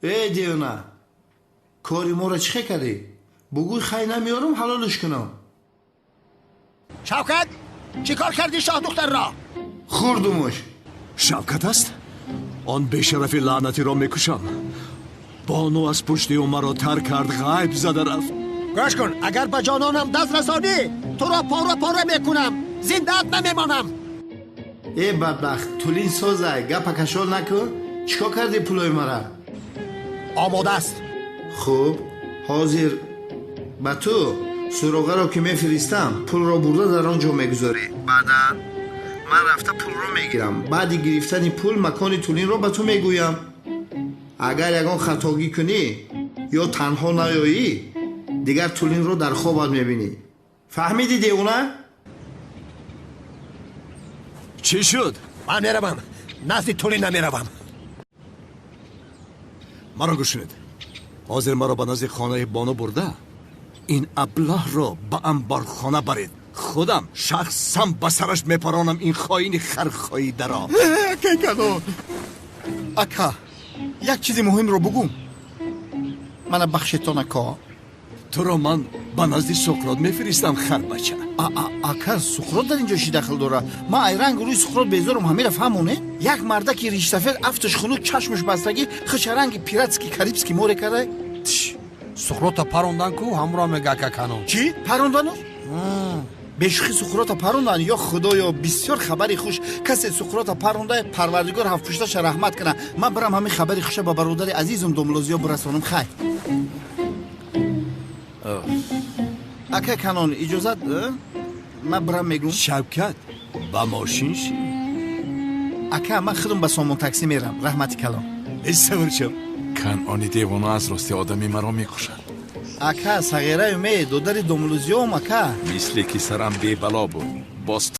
Э, девона, кори моро чӣ хел кардӣ? Бугӯй, хай намеёрам, ҳалолш кунам. Шавкат, чӣ кор кардӣ шоҳдухтарро? Хӯрдумуш. Шавкат аст? Он бешарафи лаънатиро мекушам. Бону аз пушти ӯ маро тарк кард, ғайб зада рафт. Гӯш кун, агар ба ҷононам даст расонӣ, туро пора пора мекунам, зиндаат намемонам. Э, бадбахт, тулин созай, гапа кашол накун. Чӣ кор кардӣ пулои мара? Омода аст. Хуб, ҳозир ба ту суроғаро ки мефиристам, пулро бурда дар он ҷо мегузорӣ. Баъдан ман рафта пулро мегирам. Баъди гирифтани пул макони тулинро ба ту мегӯям. Агар ягон хатогӣ кунӣ ё танҳо наёӣ, дигар тулинро дар хобат мебинӣ. Фаҳмидӣ, девона? Чӣ шуд? Ман меравам, назди тулин намеравам. Маро гӯш кунед. Ҳозир маро ба назди хонаи бону бурда, ин аблаҳро ба амборхона баред. Худам шахсан ба сараш мепаронам, ин хоини хархоидаро. Акай Канон, ака, як чизи муҳимро бугум. Мана бахшетон, ака. Туро ман ба назди Суқрот мефиристам, харбача. Ака, Суқрот дар ин ҷо чӣ дахл дорад? Ман ай рангу рӯи Суқрот безорум, ҳамира фаҳмоне. Як мардаки ришсафед, афташ хунук, чашмаш бастагӣ, хича ранги пиратский Карибский море карда. Суқрота парондан ку, ҳамро мега, ака Канон. Чӣ, парондану? Бешӯхӣ, Суқрота парондан? Ё худоё, бисёр хабари хуш! Касе Суқрота паронда, парвардигор ҳафтпушташа раҳмат кана. Ман бирам, ҳамин хабари хуша ба бародари азизум Домлозиё бирасонам. Хай, ака Канон, иҷозат, ман бирам, мегум. Шавкат, ба мошин ши. Ака, ман худам ба Сомон таксӣ мерам, раҳмати калон. Савор шав. Канони девона аз рости одами маро мекушад. Ака, сағираю ме додари Домлузиём, ака. Мисле ки сарам бебало буд боз.